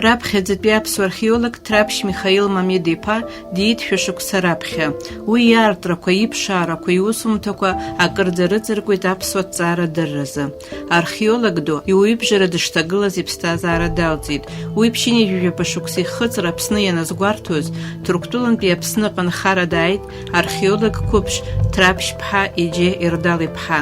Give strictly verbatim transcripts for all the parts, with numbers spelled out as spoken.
Раԥхьаӡатәи аԥсуа археолог Ҭраԥшь Михаил Мамед-иԥа диит шәышықәса раԥхьа. Уи иаартрақәа, иԥшаарақәа, иусумҭақәа акырӡа рыҵаркуеит аԥсуа ҭҵаарадырразы. Археолог ду, иуаҩыбжара дышҭагылаз иԥсҭазаара далҵит. Уи ԥшьынҩажәижәаба шықәса ихыҵра Аԥсны ианазгәарҭоз, Ҭырқәтәылантәи Аԥсныҟа нхара дааит археолог қәыԥш Ҭраԥшьԥҳа Еџье Ердал-иԥҳа.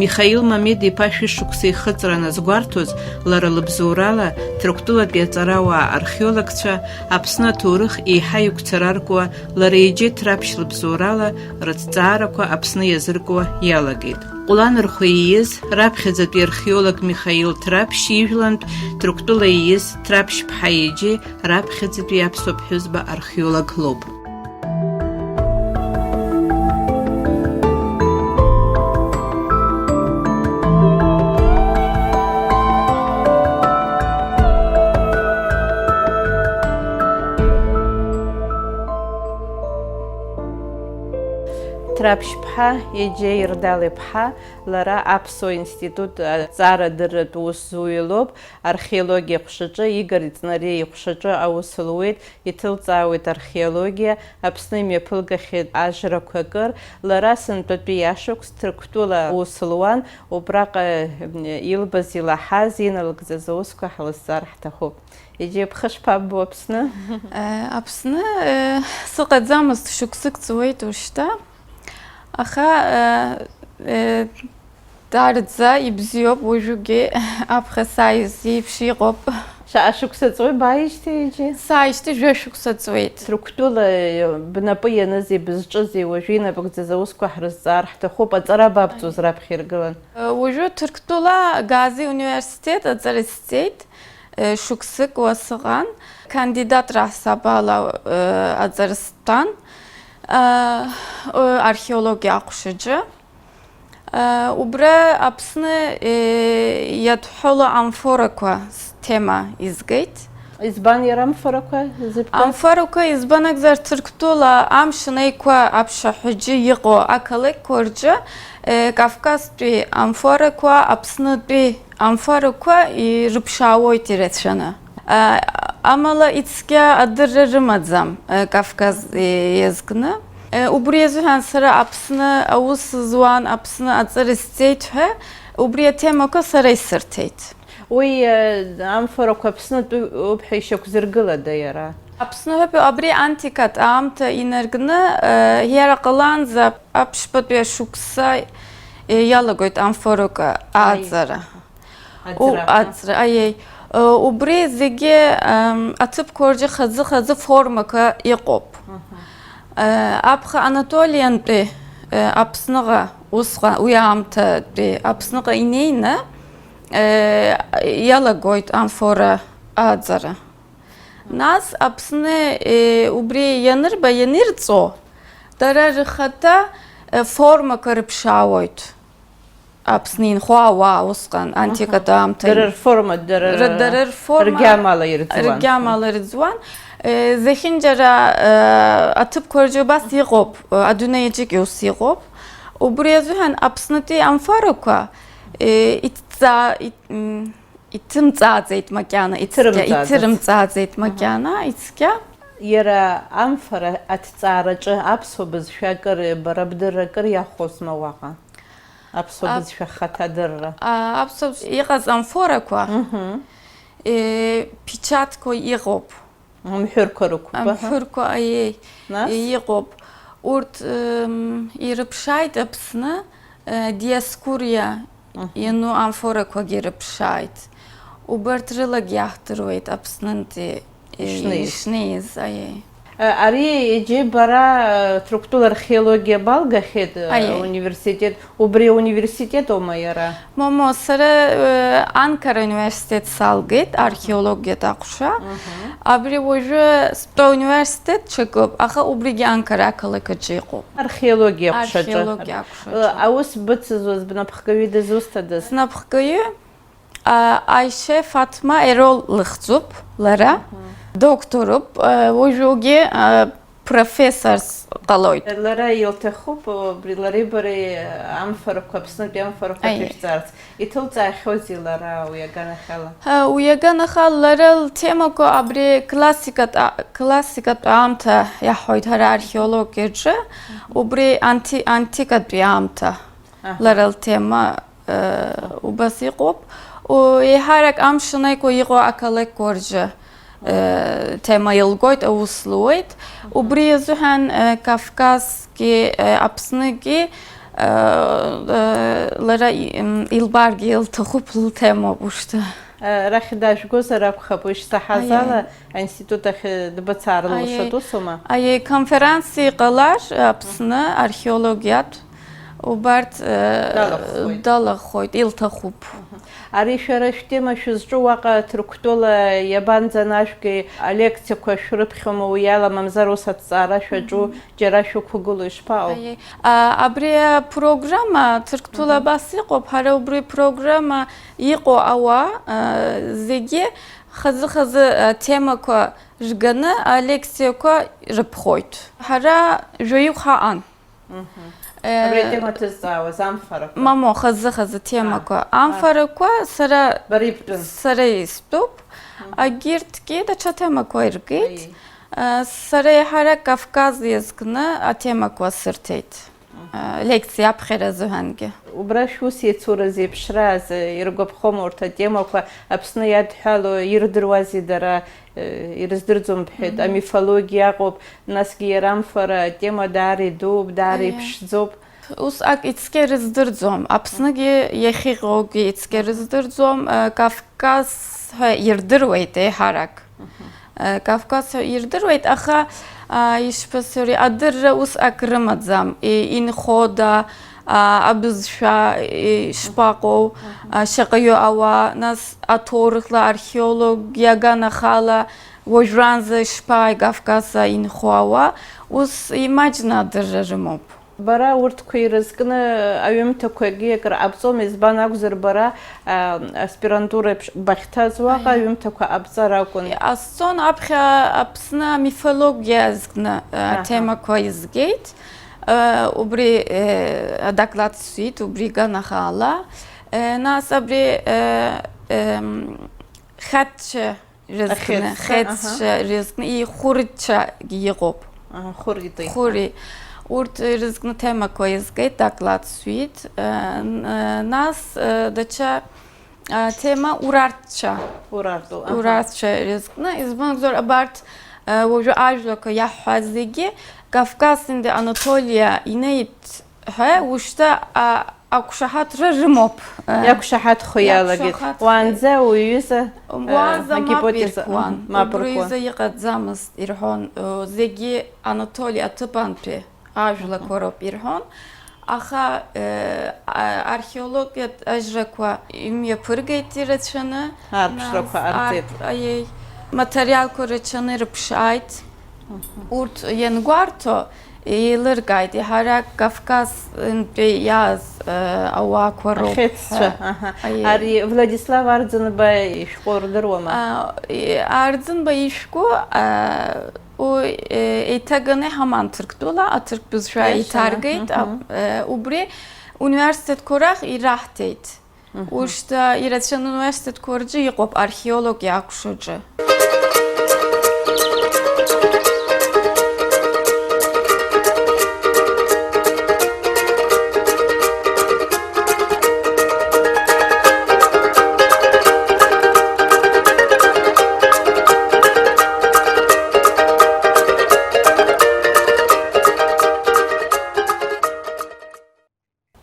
Михаил Мамед-иԥа шәышықәса ихыҵра аназгәарҭоз, лара лыбзоурала, Ҭырқәтәылатәи аҵарауаа археологцәа Аԥсны аҭоурых еиҳа игәцараркуа, лара Еџье Ҭраԥшь лыбзоурала рыҭҵаарақәа Аԥсны иазыркуа иалагеит. Ҟәланырхәа ииз, раԥхьаӡатәи археолог Михаил Ҭраԥшь ижәлантә, Ҭырқәтәыла ииз Ҭраԥшьԥҳа Еџье раԥхьаӡатәи аԥсуа ԥҳәызба археолог лоуп. Ҭраԥшьԥҳа Еџье Ердал-иԥҳа, лара Аԥсуа институт аҵарадырратә усзуҩы лоуп, археологиа ҟәшаҿы, Игор Ҵнариа иҟәшаҿы аус луеит, иҭылҵаауеит археологиа, Аԥсны имҩаԥылгахьеит ажрақәа акыр, лара сынтәатәи ашықәс Ҭырқәтәыла аус луан, убраҟа, м, илбаз, илаҳаз, иналыгӡаз аусқәа ҳлызҵаар ҳҭахуп. Еџьеи, бхы шԥаббо Аԥсны? Э, Аԥсны, э, сыҟаӡамызт, шықәсык ҵуеит уажәшьҭа. Аха, э, э, даараӡа ибзиоуп, уажәыгьы аԥхьа сааиз еиԥш иҟоуп. Шаҟа шықәса ҵуеит бааижьҭеи, Еџьеи? Сааижьҭеи жәа шықәса ҵуеит. Ҭырқәтәыла, э, бнапы ианызеи, бызҿызеи, уажәы инабыгӡаз аусқәа ҳрызҵаар ҳҭахуп, аҵара бабҵоз раԥхьа иргылан? Э, уажәы Ҭырқәтәыла Гази университет аҵара сҵеит. Э, шықәсык уа сыҟан, кандидатра ҳасабала, э, аҵара стәан, э, э, археологиа аҟәшаҿы. Э, убра Аԥсны, э, иадҳәалоу амфорақәа сҭема изгеит. Избан иара амфорақәа зыбҳәаз? Амфорақәа избан акәзар, Ҭырқәтәыла амш анеиқәа аԥшаҳәаҿы иҟоу ақалақьқәа рҿы, э, Кавказтәи амфорақәа, Аԥснытәи амфорақәа ирыԥшаауеит ирацәаны. А, амала ицқьа адырра рымаӡам, э, Кавказ, э, иазкны. Э, убри азыҳәан сара Аԥсны аус зуан, Аԥсны аҵара сҵеит ҳәа, убри атемақәа сара исырҭеит. Уи, э, амфорақәа Аԥснытәи ауп ҳәа ишьақәзыргылада иара? Аԥсны ҳәа абри антикатә аамҭа инаркны, э, иара ҟаланӡа аԥшьбатәи ашықәса, э, иалагоит амфорақәа Аи. ааӡара. Аӡра. У-, аӡра, аиеи. Э, убри зегьы, эм, аҭыԥқәа рҿы хазы-хазы формақәа иҟоуп. Аҳа. Э, аԥхьа Анатолиантәи, э, Аԥсныҟа усҟан, уи аамҭатәи Аԥсныҟа инеины, э, иалагоит амфора ааӡара. Нас Аԥсны, э, убри ианырба, ианирҵо, дара рхаҭа, э, формақәа рыԥшаауеит. Аԥсны инхо ауаа усҟан, антикатә Аҳа. аамҭа Дара ин-, рформа, дара р-, р-, дара рформа ргьамала ирӡуан. ргьамала ирӡуан. Э, зехьынџьара, э, аҭыԥқәа рҿы убас иҟоуп, э, адунеи аҿгьы ус иҟоуп. Убри азыҳәан Аԥснытәи амфорақәа, э, иҭҵаа-, ит-, м, иҭымҵааӡеит макьана, ицқьа, Иҭырымҵааӡац. иҭырымҵааӡеит Аҳа. макьана, ицқьа. Иара амфора аҭҵаараҿы аԥсуа бызшәа акыр, бара бдырра акыр иахәозма уаҟа? Аԥсуа Ап-, бызшәа ахаҭа адырра. а, аԥсуа бызшәа иҟаз амфорақәа, Мгм. э, печатқәа иҟоуп. Амҳәырқәа рықәуп, аҳа. Амҳәырқәа, аиеи, Нас? иҟоуп. Урҭ, м, ирыԥшааит Аԥсны, э, Диоскуриа Мгм. иану амфорақәагьы ирыԥшааит. Убарҭ рылагьы иаҳдыруеит Аԥснынтәи, э, Ишнеиз. ишнеиз, аиеи. Э, ари Еџьеи бара, э, Ҭырқәтәыла археологиа балгахьеит, э, Аиеи. ауниверситет. Убри ауниверситет аума иара? Момо, сара, э, Анкара университет салгеит, археологиатә аҟәша. Мгм. Абри уажәы стәы ауниверситет ҽакуп, аха убригьы Анкара ақалақь аҿы иҟоуп. Археологиа аҟәшаҿы. Археологиа аҟәшаҿы. Э, аус быцызуаз бнапхгаҩы дызусҭадаз? Снапхгаҩы, а, Аише Фатма Ерол лыхьӡуп лара. Мгм. Докторуп, э, уажәыгьы, э, профессорс ҟалоит. Лара илҭахуп, убри лареи бареи амфарақәа, Аԥснытәи амфарақәа Аиеи. Ҭышәҵарц. Иҭылҵаахьоузеи лара уи аганахьала? Ҳа, уи аганахьала лара лтемақәа абри классикатә а-, классикатә аамҭа иаҳҳәоит ҳара археологиаҿы, убри анти-, антикатәи аамҭа Аҳа. Лара лтема, э, убас иҟоуп. У-, еиҳарак амш анеиқәа иҟоу ақалақьқәа рҿы, э, тема илгоит, аус луеит. Убри азыҳәан, э, Кавказгьы, э, Аԥсныгьы, э, э, лара и-, м, илбаргьы илҭахуп лтема ушьҭа. Э, рахь дажәгозар акәхап, уи шсаҳаз Аиеи. Ала, аинститут ахь дбыцаар Аиеи. Лылшоит, усума? Аиеи, конференциа иҟалар, Аԥсны археологиатә, убарҭ, э, Далахәхоит. Далахәхоит, илҭахуп. Ари шәара шәтема шәызҿу уаҟа Ҭырқәтәыла иабанӡанажәгеи, алекциақәа шәрыԥхьома уи ала, мамзар ус аҭҵаара шәаҿу, џьара шәықәгылоу ишԥаҟоу? Аиеи. А, абри апрограмма Ҭырқәтәыла Мгм. Абас иҟоуп, ҳара убри программа иҟоу ауаа, а, зегьы хазы-хазы, а, темақәа рганы алекциақәа рыԥхоит. Ҳара жәаҩык ҳаҟан. Мгм. Э, Абри атема ҭызҵаауаз амфарақәа? Мамоу, хазы-хазы темақәа. А, а. Амфарақәа сара, Бара ибтәын. Сара истәуп. Мгм. Агьырҭгьы даҽа темақәа иргеит. Аиеи. Э, сара еиҳарак Кавказ иазкны атемақәа сырҭеит. Мгм. Э, лекциа аԥхьара азыҳәангьы. Убра шәус иацура зеиԥшраз, э, иргәаԥхома урҭ атемақәа, Аԥсны иадҳәалоу ирдыруазеи дара? Ирыздырӡом бҳәеит, Мгм. Амифологиа ыҟоуп, насгьы иара амфара атема даара идууп, даара Аиеи. Иԥшӡоуп. Ус ак ицқьа рыздырӡом, Аԥсныгьы иахьыҟоугьы ицқьа рыздырӡом, э, Кавказ ҳәа ирдыруеит еиҳарак. Мгм. Э, Кавказ ҳәа ирдыруеит, аха, а, ишԥасҳәари, адырра ус ак рымаӡам, и-, инхода, а, абызшәа, и-, ишԥаҟоу, Мгм. А, шаҟаҩы ауаа, нас аҭоурыхла, археолог, иаганахала, уажәраанӡа ишԥааи Кавказ инхо ауаа, ус имаҷны адырра рымоуп. Бара урҭқәа ирызкны аҩымҭақәагьы акыр ҟабҵом, избан акәзар, бара, а, аспирантура еиԥш бахьҭаз уаҟа Аиа. Аҩымҭақәа ҟабҵар акәын. Ҟасҵон аԥхьа Аԥсны амифологиа азкны, а, Аҳа. Темақәа изгеит. Э, убри, э, адоклад сҩит, убри иганахала. Э, нас абри, э, эм, хьадча рызкны, Ахьыӡ, хьыӡ аҳа. Рызкны, ихәырчагьы иҟоуп. Аҳа, хәыргьы ҭихуа. Хәыри. Урҭ рызкны темақәа иазгеит, доклад сҩит. Э, н-, э, нас, э, даҽа, э, тема урартә. Урартә, аҳа. Урартә рызкны, избан акәзар, абарҭ, э, уажәы ажәлақәа иаҳҳәаз зегьы Кавказ инде Анатолиа инеит ҳәа, ушьҭа, а, ақәшаҳаҭра рымоуп. Э, иақәшаҳаҭхо иалагеит. Иақәшаҳаҭхеит. Уаанӡа уҩыза, э, Уаанӡа мап агипотеза, иркуан. Мгм, мап Убри иркуан. Изы иҟаӡамызт, ирҳәон, э, зегьы Анатоли аҭыԥантәи ажәлақәа Мгм. Роуп ирҳәон. Аха, э, а-, археологиатә ажрақәа имҩаԥыргеит ирацәаны. Арԥшрақәа Нас ҟарҵеит. Арԥ-, аиеи, материалқәа рацәаны ирыԥшааит. Мгм. Урҭ иангәарҭо, еилыркааит, еиҳарак Кавказынтәи иааз, э, ауаақәа роуп Ахьыӡцәа, ҳәа. Аҳа. Аиеи. Ари Владислав Арӡынба ишәҟәы рдыруама? А, и-, Арӡынба ишәҟәы, а, уи, э, еиҭаганы иҳаман Ҭырқәтәыла, аҭырқә бызшәа Иашаны, еиҭаргеит, мгм. Ап-, э, убри университетқәа рахь ираҳҭеит. Мгм. Ушьҭа ирацәаны университетқәа рҿы иҟоуп археолог иакәшо аҿы.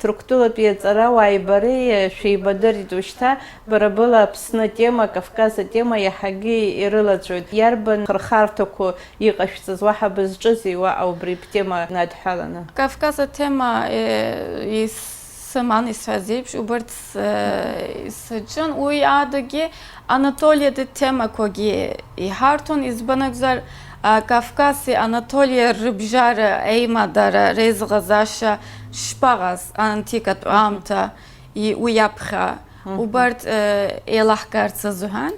Ҭырқәтәылатәи аҵарауааи бареи шәеибадырит, ушьҭа бара была Аԥсны атема, Кавказ атема иаҳагьы ирылаҵәоит. Иарбан хырхарҭақәоу иҟашәҵаз, уаҳа бызҿызи уаҟа убри бтема надҳәаланы? Кавказ атема, э, исыман, исҳәаз еиԥш, убарҭ, э, саҿын. Уи адагьы Анатолиатәи темақәагьы иҳарҭон, избан акәзар, а, Кавкази Анатолиа рыбжьара, еимадара, реизыҟазаашьа шԥаҟаз антикатә Мгм. Аамҭа и-, уи аԥхьа, Мгм. Убарҭ, э, еилаҳкаарц азыҳәан.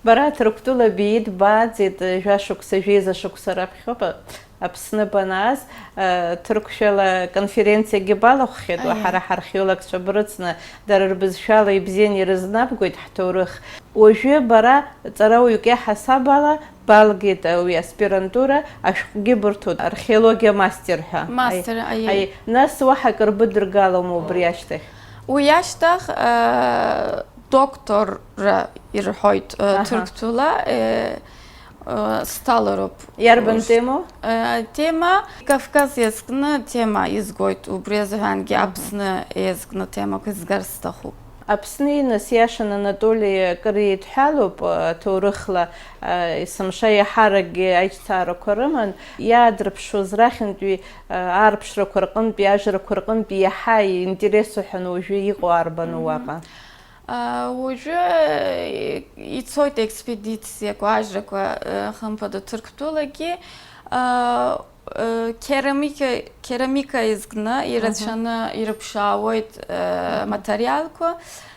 Бара Ҭырқәтәыла биит, бааӡеит, жәашықәса, жәеиза шықәса раԥхьоуп Аԥсны банааз, э, ҭырқәшәала конференциагьы балахәхьеит, уа ҳара ҳархеологцәа брыцны, дара рбызшәала ибзианы ирызнабгоит ҳҭоурых. Уажәы бара ҵарауаҩык иаҳасаб ала балгеит уи аспирантура, ашәҟәгьы бырҭоит, археологиа мастер ҳәа. Мастер, Аи, аиеи. Аи, нас уаҳа акыр быдыргалома убри ашьҭахь? Уи ашьҭахь, э, докторра ирҳәоит, э, Аҳа. Ҭырқәтәыла, э, э, сҭалароуп. Иарбан Ус-, темоу? Э, тема, Кавказ иазкны тема изгоит, убри азыҳәангьы Мгм. Аԥсны иазкны темақәа згар сҭахуп. Аԥсни, нас, иашан, Анатоли акыр еидҳәалоуп, э, ҭоурыхла, э, есымша иаҳаракгьы аиҿцаарақәа рыман, иаадырԥшуаз рахьынтәи, э, аарԥшрақәа рҟынтәи, ажрақәа рҟынтәи иаҳа иинтересу ҳәа уажәы иҟоу арбану Мгм. уаҟа? А, уажәы, э, ицоит експедициақәа, ажрақәа, э, хымԥада, Ҭырқәтәылагьы, а, э, керамика, керамика изкны, Аҳа. Ирацәаны ирыԥшаауеит, э, Аҳа. Материалқәа,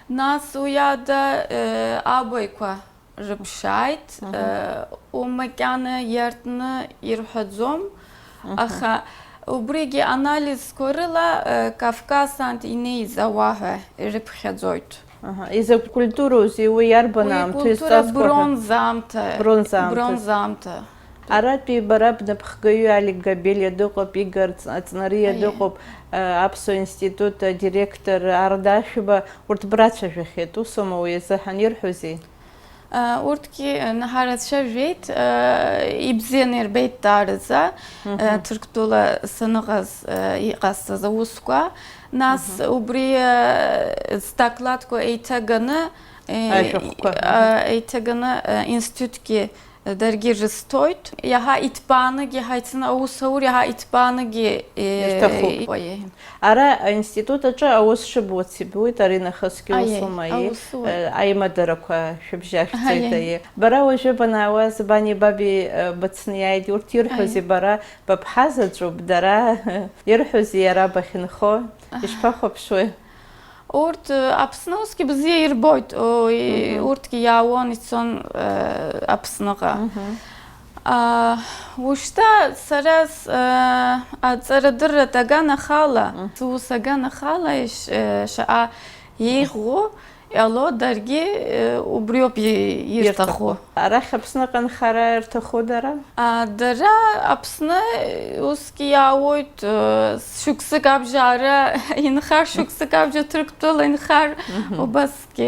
нас уи ада, э, абаҩқәа рыԥшааит, Аҳа. Э, умакьана иартны ирҳәаӡом, Аҳа. Аха убригьы анализқәа рыла, э, Кавказантә инеиз ауаа ҳәа ирыԥхьаӡоит. Аҳа. Изакә культуроузеи уи, иарбан Уи аамҭоу культура изҵазкуа ҳәа? Бронза аамҭа. Бронза аамҭа. Бронза аамҭа. Аратәи бара бнапхгаҩы Алик Габелиа дыҟоуп, Игор Ц-, Ҵнариа Аиеи. Дыҟоуп, э, Аԥсуа институт адиректор Арда Ашәба, урҭ брацәажәахьеит, усоума уи азыҳәан ирҳәозеи? Э, урҭгьы, э, наҳарацәажәеит, э, ибзианы ирбеит даараӡа, э, Мгм. Ҭырқәтәыла саныҟаз, э, иҟасҵаз аусқәа. Нас Мгм. убри, э, сдокладқәа еиҭаганы, э, Ашәҟәқәа. э, еиҭаганы, э, институтгьы даргьы рысҭоит. Иаҳа иҭбаанагьы, иаҳа ицаны аус аур, иаҳа иҭбаанагьы, э, Ирҭахуп. Ипои. Ара аинститут аҿы аус шыбуц ибуит, ари нахысгьы Аиеи, усума, аиеи? Аус уеит. Э, аимадарақәа шәыбжьашәҵеит, Аиеи. Аиеи. Бара уажәы банаауаз, бани баби, э, быцны иааит, урҭ ирҳәозеи Аиеи. Бара, быԥҳа заҵәуп, дара ирҳәозеи иара бахьынхо? Ишԥахәаԥшуеи? Урҭ, э, Аԥсны усгьы бзиа ирбоит, о, и-, Мгм. урҭгьы иаауан, ицон, э, Аԥсныҟа. Мгм. А, ушьҭа сара с-, э, аҵарадырратә аганахала, Мгм. сус аганахала иш-, э, шаҟа еиӷьу, иҟало даргьы, э, убриоуп и-, ирҭаху. Ирҭаху. Арахь Аԥсныҟа нхара рҭаху дара? А, дара Аԥсны, э, усгьы иаауеит, э, шықәсык абжьара инхар, шықәсык абжьа Ҭырқәтәыла инхар, Мгм. убасгьы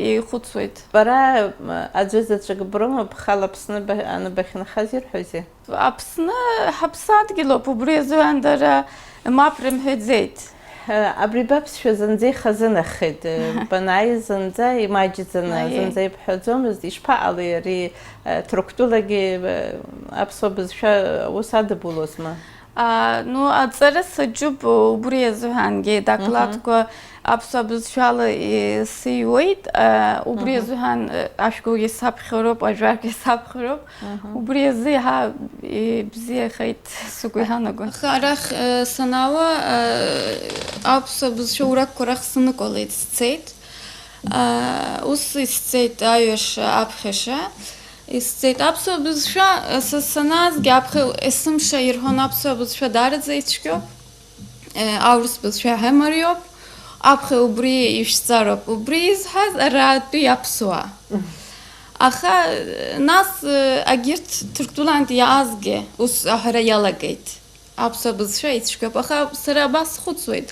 еихәыцуеит. Бара, м, аӡәы заҵәык брыма, бхала Аԥсны ба-, аны бахьынхаз ирҳәозеи? Аԥсны ҳаԥсадгьылоуп, убри азыҳәан дара мап рымҳәаӡеит. Абри баԥсшәа зынӡа ихазынахеит, банааи зынӡа имаҷӡаны, Аиеи. Зынӡа ибҳәаӡомызт, ишԥаҟалеи ари, Ҭырқәтәылагьы, аԥсуа бызшәа ус адыбулозма? А, ну, аҵара саҿуп убри азыҳәангьы, Мгм. докладқәа аԥсуа бызшәала, э, сиуеит, а, убри Мгм. азыҳәан, э, ашәгәагьы саԥхьароуп, ажәакгьы саԥхьароуп. Мгм. Убри азы иаҳа ибзиахеит сгәы иаанагон. Аха арахь, э, санаауа, э, аԥсуа бызшәа урокқәа рахь сыныкәалеит, сцеит. Э, ус исцеит аҩаша, аԥхьаша. Исцеит аԥсуа бызшәа, э, са санаазгьы аԥхьа есымша ирҳәон аԥсуа бызшәа даараӡа ицәгьоуп. Э, аурыс бызшәа ҳәа мариоуп, аԥхьа убри ишәҵароуп, убри изҳәаз аратәи аԥсуаа. Аха, э, нас, э, агьырҭ Ҭырқәтәылантә иаазгьы ус аҳәара иалагеит. Аԥсуа бызшәа ицәгьоуп, аха сара абас схәыцуеит.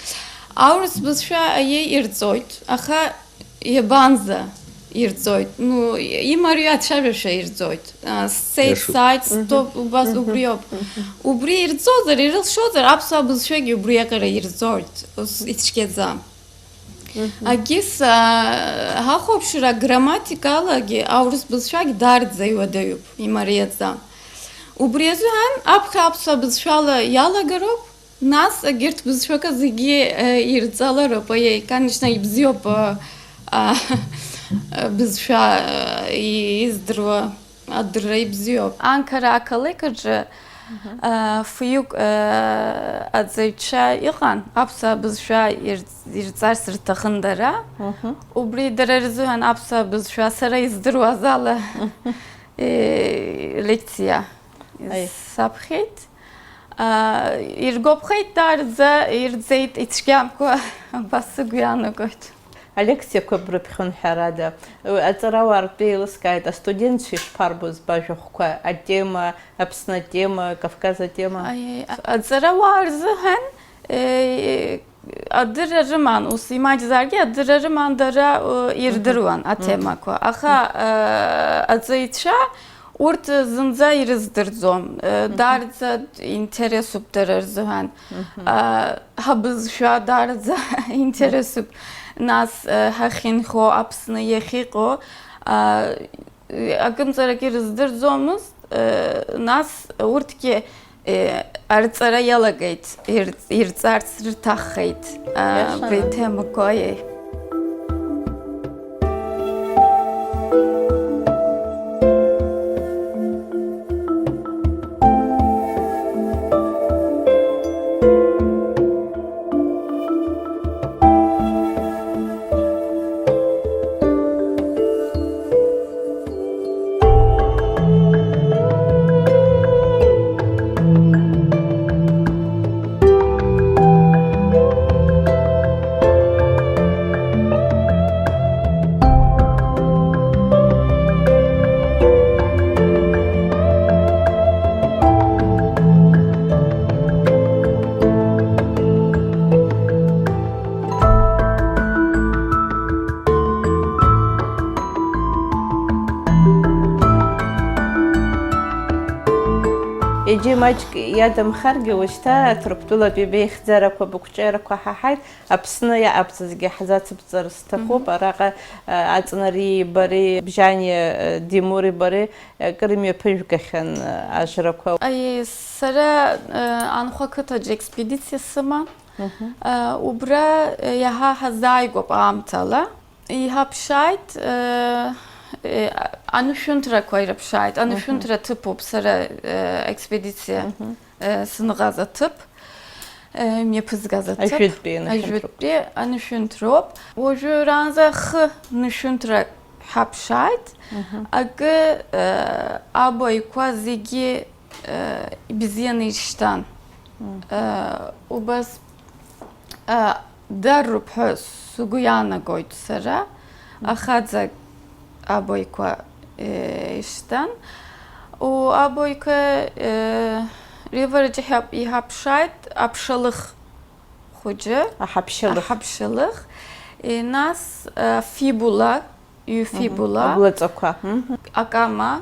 Аурыс бызшәа аиеи ирҵоит, аха Иабанӡа ирҵоит? Ну, имариоу ацәажәашьа ирҵоит. А, сцеит, Иашоуп. Сааит, стоп, убас Мгм. убриоуп. Мгм. Убри ирҵозар, ирылшозар, аԥсуа бызшәагьы убри аҟара ирҵоит. Ус ицәгьаӡам. Мгм. Агьыс, а, ҳахәаԥшыр, аграмматикалагьы аурыс бызшәагь дарӡа иуадаҩуп, имариаӡам. Убри азыҳәан аԥхьа аԥсуа бызшәала иалагароуп, Нас егьырҭ бызшәақәа зегьы, э, ирҵалароуп, аиеи, конечно, ибзиоуп, э, а, бызшәа, э, и-, издыруа адырра ибзиоуп. Анкара ақалақь аҿы, Фҩык аҵаҩцәа иҟан, аԥсуа бызшәа ирҵарц рҭахын дара. Убри дара рзыҳәан аԥсуа бызшәа сара издыруаз ала лекциа саԥхьеит. Иргәаԥхеит, даараӡа ирӡеит, ицәгьамкәа, абас сгәы иаанагоит. Алекциақәа брыԥхьон, ҳәарада. Аҵарауаа ртәы еилыскааит, астудентцәа ишԥарбоз бажәахәқәа, атема, Аԥсны атема, Кавказ атема? Аиеи, аҵарауаа рзыҳәан, э, адырра рыман, ус имаҷзаргьы адырра рыман, дара, э, ирдыруан атемақәа. Аха, э, аҵаҩцәа урҭ зынӡа ирыздырӡом. Э, даараӡа интересуп дара рзыҳәан. Э, ҳабызшәа даараӡа интересуп. Нас, э, ҳахьынхо, Аԥсны иахьыҟоу, э, акымзарак ирыздырӡомызт, э, нас урҭгьы, э, арҵара иалагеит, ир-, ирҵарц рҭаххеит, э, Иашаны. Абри темақәа, аиеи. Егьи маҷк иадамхаргьы, ушьҭа Ҭырқәтәылатәи беихьӡарақәа, бықәҿиарақәа ҳаҳаит. Аԥсны иаҟабҵазгьы ҳзацыбҵар сҭахуп. Мгм. Араҟа, а, Аҵнари бареи, Бжьани, а, Димури бареи, а, акыр имҩаԥыжәгахьан, а, ажрақәа. Аиеи, сара, а, Анхәа қыҭаҿы експедициа сыман. Мгм. А, убра, а, иаҳа ҳазааигәоуп аамҭала. Иҳаԥшааит, э, э, анышәынҭрақәа ирыԥшааит. Мгм. Анышәынҭра ҭыԥуп сара, э, аекспедициа, Мгм. э, сынхаз аҭыԥ, э, имҩаԥызгаз аҭыԥ. Ажәытәтәи анышәынҭроуп. Ажәытәтәи анышәынҭроуп. Уажәы раанӡа хы нышәынҭра ҳаԥшааит. Мгм. Акы, э, абаҩқәа зегьы, э, ибзианы ишьҭан. Мгм. Э, убас, э, дарроуп ҳәа сгәы иаанагоит сара, Мгм. Ахаҵа абаҩқәа, э, ишьҭан. У, абаҩқәа, э, ривараҿы иҳап-, иҳаԥшааит аԥшалых хәыҷы. Аҳаԥшьалых. Аҳаԥшьалых. Э, нас, э, фибула, Мгм. Ҩфибула. Агәлаҵақәа. Мгм. Акама.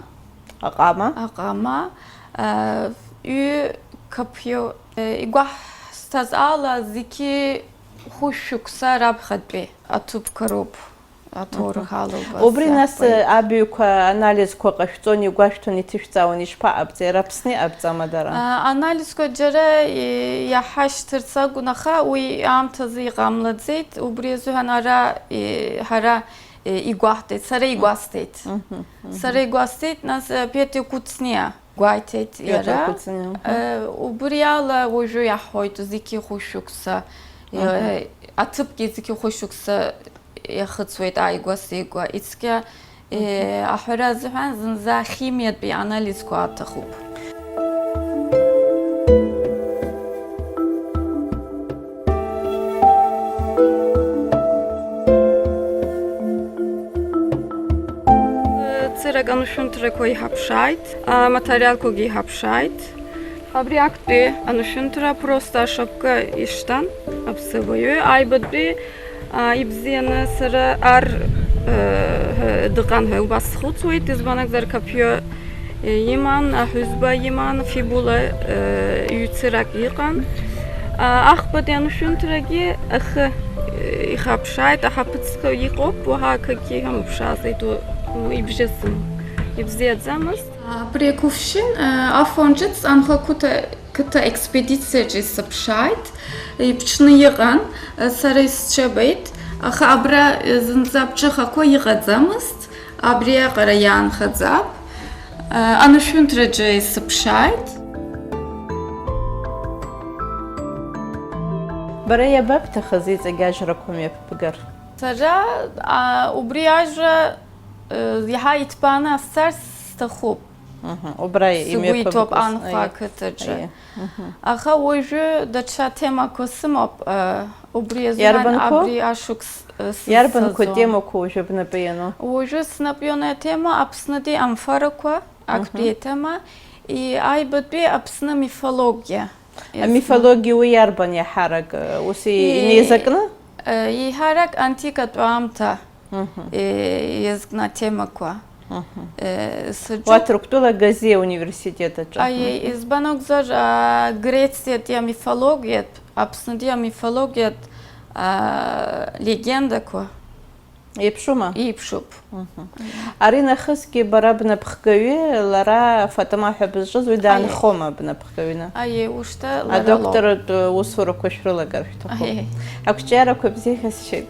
Аҟама. Аҟама. Э, ҩ каԥио. Э, игәаҳсҭаз ала зегьы хәышәшықәса раԥхьатәи аҭыԥқәа роуп. Аҭоурых Мгм. ала убас Убри нас, иаҳбеит. Э, абаҩқәа анализқәа ҟашәҵон, игәашәҭон, иҭышәҵаауан, ишԥаҟабҵеи, ара Аԥсны иҟабҵама дара? А, анализқәа џьара, э, иаҳашьҭырц акәын, аха уи аамҭазы иҟамлаӡеит, убри азыҳәан ара, э, ҳара Е, игәаҳҭеит, сара игәасҭеит. Мгм, мгм. Сара игәасҭеит, нас, э, Петиа Куцниа гәаиҭеит Петиа иара. Куцниа, мгм. Э, убри ала уажәы иаҳҳәоит, зқьи хәышәықәса, э, Мгм. Аҭыԥгьы зқьи хәышәықәса иахыҵуеит ааигәа-сигәа. Ицқьа, э, Мгм. Аҳәара азыҳәан зынӡа ахимиатәи анализқәа аҭахуп. Цырак анышәынҭрақәа иҳаԥшааит, аматериалқәагьы иҳаԥшааит. Абри актәи анышәынҭра просто ашапка ишьҭан, аԥсыбаҩы, аҩбатәи, а, ибзианы сара ар, э, дыҟан ҳәа убас схәыцуеит, избан акәзар, каԥио иман, аҳәызба иман, фибула, э, ҩ-цырак иҟан. А, ахԥатәи анышәынҭрагьы ахы, э, ихаԥшааит, аҳаԥыцқәа иҟоуп, уаҳа акгьы иҳамԥшааӡеит, у-, у-, ибжьаӡым, ибзиаӡамызт. Абри ақәыфшьын, э, Афон ҿыц Анхәа қыҭа, қыҭа експедициаҿы исыԥшааит, иԥҽны иҟан, э, сара исцәыбеит, аха абра, э, зынӡа ԥҽыхақәа иҟаӡамызт. Абриаҟара иаанхаӡап, анышәынҭраҿы исыԥшааит. Бара иабабҭахыз иҵегь ажрақәа мҩаԥбгар? Сара а, убри ажра э, иаҳа иҭбааны асцарц сҭахуп. Мгм. Убра Сгәы иҭоуп имҩаԥыбгоз. анхәа Аиеа. ақыҭаҿы. Аиеа. Мгм. Аха уажәы даҽа темақәа сымоуп, э, убри азыҳәан Иарбанқәоу? Абри ашықәс э, Иарбанқәа сызцаӡом. Темақәа уажәы бнапы иану? Уажәы снапы иану атема Аԥснытәи амфарақәа, актәи атема, и аҩбатәи Аԥсны амифологиа. Амифологиа уи иарбан иаҳарак, э, ус и- И- инеизакны? Э, Еиҳарак антикатә аамҭа Мгм. э, иазкны атемақәа. Мгм. Э, саҿуп. Уа Ҭырқәтәыла Газиа университет аҿы. Аиеи, избан акәзар, а, Грециатәи амифологиатә, Аԥснытәи амифологиатә а, легендақәа Еиԥшума? Еиԥшуп. Ари нахысгьы бара бнапхгаҩы, лара Фатыма ҳәа бызҿыз, уи даанхома бнапхгаҩны? Аиеи, ушьҭа лара лоуп. Адокторатә усурақәа шәрылагар шәҭахуп. Аиеи. Ақәҿиарақәа бзиахьазшьеит.